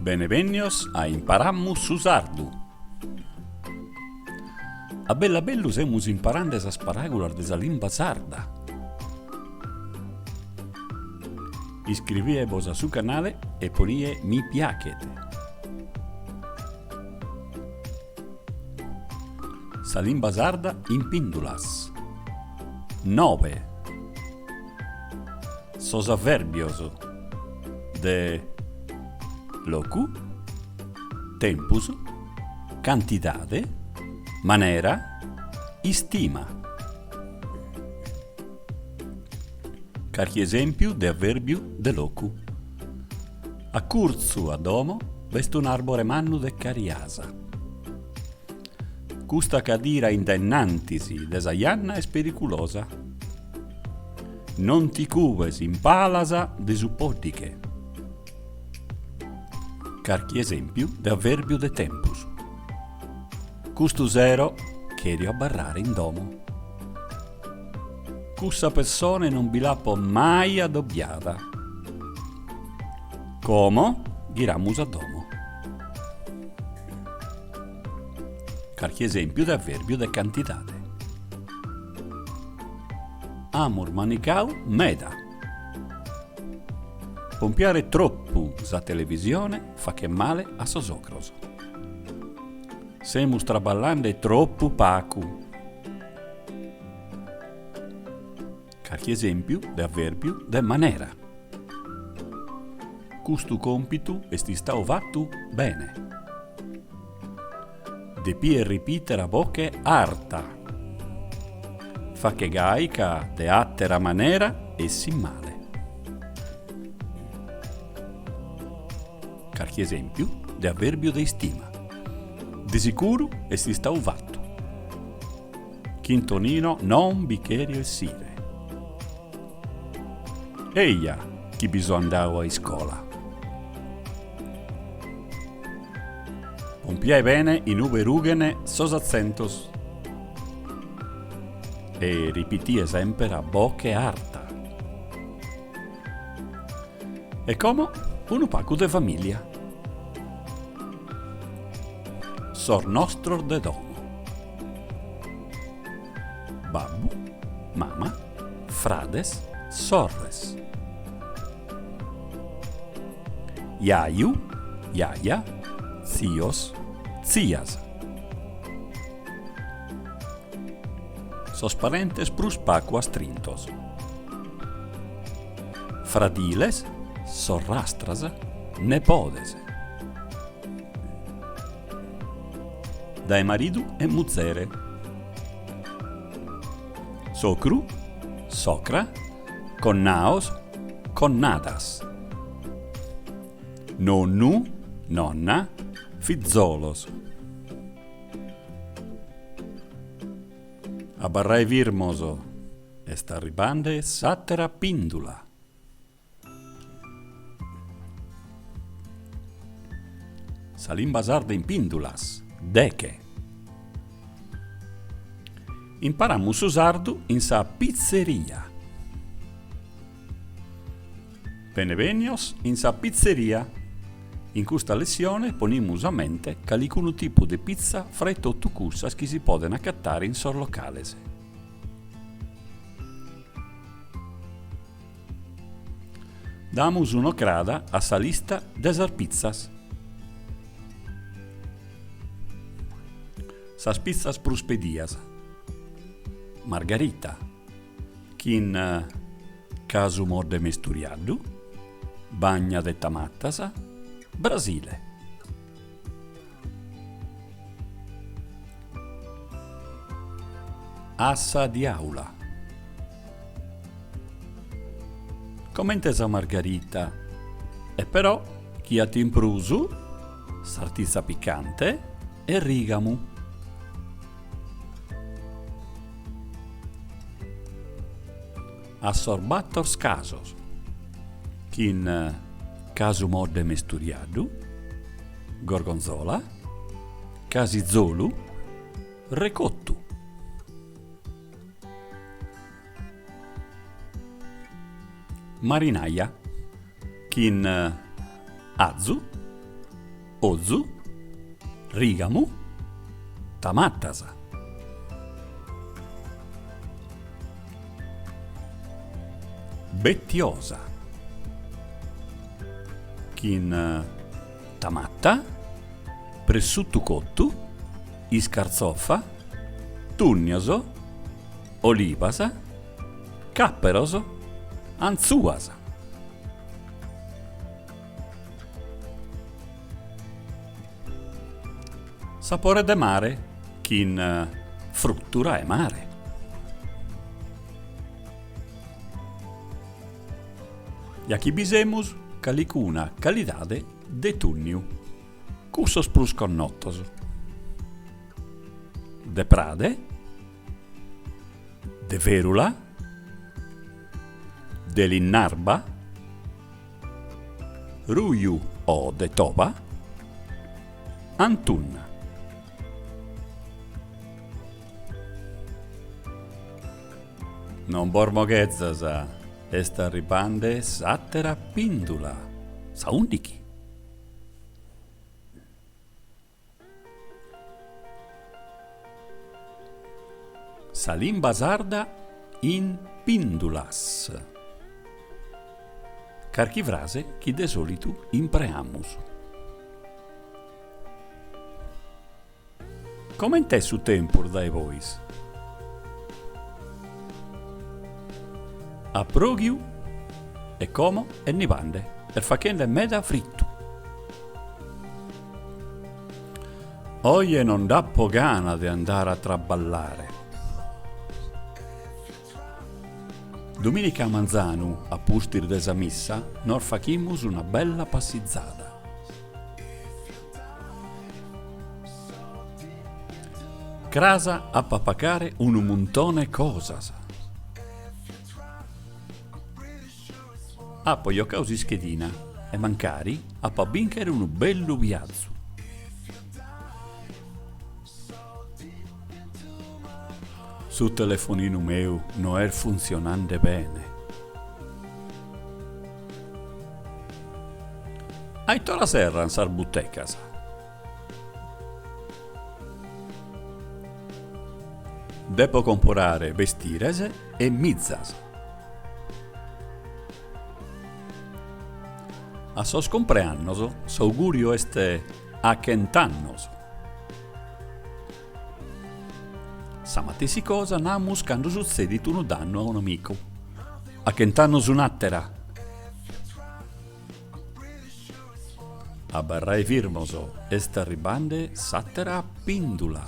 Benevènnios a Imparamus su sardu! A bellu a bellu semus imparande sas paràgulas de sa limba sarda. Iscrivie-bos a su canale e ponie mi piaghet. Sa limba sarda in pìndulas. Nobe. Sos avèrbios de locu, tempus, cantidade, manera, istima. Carchi esèmpiu de avèrbiu de locu. A curtzu a domo b'est un'àrbore mannu de cariasa. Custa cadira in dae innantis de sa janna est periculosa. Non ti cubes in palas de su pòddighe. Carchi esèmpiu de avèrbiu de tempus. Custu sero cherio abarrare in domo. Cussa pessone non bi l'apo mai adobiada. Como ghiramus a domo. Carchi esèmpiu de avèrbiu de cantidade. Amus manicau meda. Pompiare tropu sa televisione fachet male a sos ocros. Semus traballande tropu pacu. Carchi esèmpiu de avèrbiu de manera. Custu còmpitu est istau fatu bene. Depies ripìtere a boche arta. Fache gai ca de àtera manera essit male. Carchi esèmpiu de avèrbiu de istima. De sicuru est istau fatu. Chin Tonino non bi cherio essire. Eja chi bi so andau a iscola. Pompiae bene in ube rughene sos atzentos e ripitie semper a boche arta. E como unu pacu de familia. Sos nostros de domo. Babbu, mama, frades, sorres. Jaju, jaja, tzios, tzias. Sos parentes prus pacu astrintos. Fradiles, sorrastras, nepodes. Dae maridu e muzere. Socru, socra, connaos, connadas. Nonnu, nonna, fizolos. Abarrae firmos, est arribande s'àtera pìndula. Sa limba sarda in pìndulas, deche. Imparamus su sardu in sa pitzeria. Benevènnios in sa pitzeria. In custa lessione ponimus a mente calicunu tipu de pitza fra 'e totu cussas chi si poden acatare in sos locales. Damus un'ocrada a sa lista de sas pitzas. Sas pitzas prus pedias. Margarita, chin casu modde mesturiaddu, bagna de tamatas, Brasile. A sa diaula. Comente sa margarita, e però chi at in prus sartitza picante e rigamu. A sos battor casos, chin casu modde mesturiaddu, gorgonzola, casizolu, recottu. Marinaia, chin azu. Ozu, Rigamu, Tamatas. Bettiosa. Chin tamata, pressutu cottu, iscartzofa, tunnios, olivas, càpperos, antzuas. Sapore de mare chin frùttura 'e mare. Ja chi bi semus, calicuna calidade de tùnniu, cussos prus connotos. De prade, de fèrula, de linnarba, ruju o de toba, antunna. Non bos moghezas, est arribande s'àtera pìndula, sa ùndichi. Sa limba sarda in pìndulas. Carchi frase chi de sòlitu impreamus. Comente est su tempus dae bois? At pròghiu e como est nibande, est fachende meda fritu. Oje non nd'apo gana de andare a traballare. Dominica a manzanu, a pustis de sa missa, nos fachimus una bella passizada. Cras apo a pacare unu muntone 'e cosas. Apo jocau s'ischedina e mancari apo a bìnchere unu bellu viazu. Su telefoninu meu no est funtzionande bene. A it'ora serran sas butecas? Depo comporare bestires e mizas. A sos compreannos s'augùriu est a chent'annos. Sa matessi cosa namus cando sutzedit unu dannu a un'amicu. A chent'annos un'àtera! Abarrae firmos, est arribande s'àtera pìndula.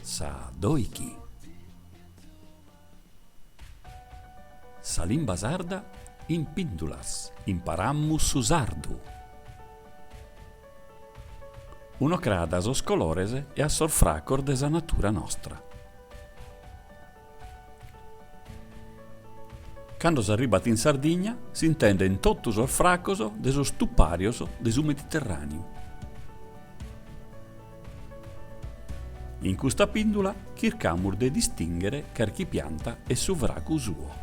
Sa doichi. Sa limba sarda in pìndulas, imparamus su sardu! Un'ocrada a sos colores e a sos fracos de sa natura nostra. Cando s'arribat in Sardigna s'intendent totu sos fracos de sos tupàrios de su Mediterràneu. In custa pìndula chircamus de distìnghere carchi pianta e su fracu suo.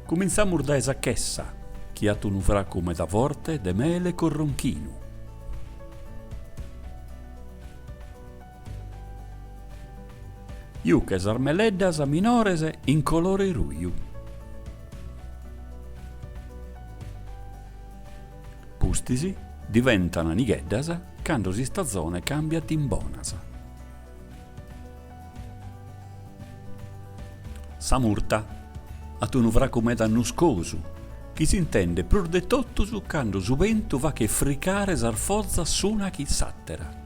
Cumintzamus dae sa chessa, chi at unu fracu meda forte de mele corronchinu. Juchet sas meleddas minores in colore ruju. Pustis diventan nigheddas cando s'istazone cambiat in bonas. Sa murta at unu fracu meda nuscosu chi s'intendet prus de totus cando su bentu fachet fricare sas fozas s'una chin s'àtera.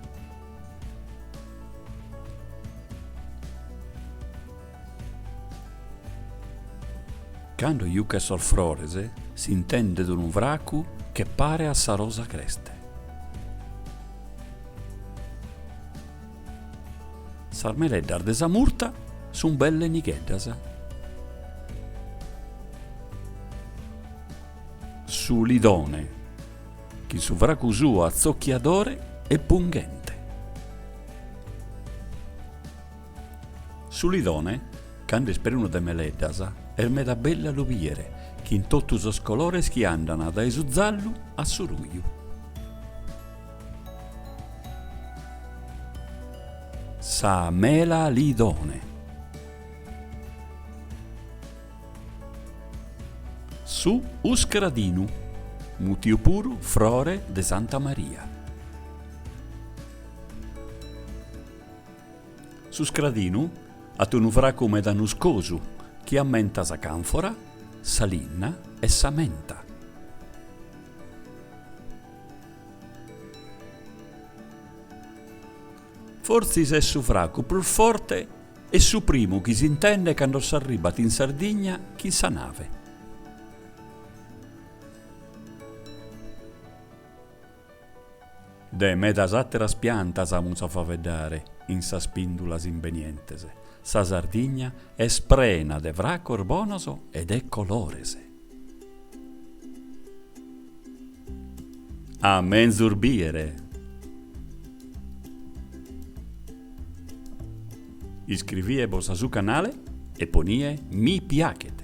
Cando juchet sos frores s'intendet unu fracu che pare a sa rosa agreste. Sas meleddas de sa murta sun belle nigheddas. Su lidone, chin su fracu suo atzocchiadore e punghente. Su lidone, cando est prenu de meleddas. Est meda bellu a lu bìere, chin totu sos colores chi andan dae su zallu a su ruju. Sa mela lidone. Su uscradinu, mutiu puru frore de Santa Maria. S'uscradinu at unu fracu meda nuscosu chi ammentat sa cànfora, sa linna e sa menta. Fortzis est su fracu prus forte e su primu chi s'intendet cando s'arribat in Sardigna chin sa nave. De medas àteras piantas amus a faeddare in sas pìndulas imbenientes. Sa Sardigna est prena de fracos bonos e de colores. A menzus bìere! Iscrivie bos a su canale e ponie mi piaghet!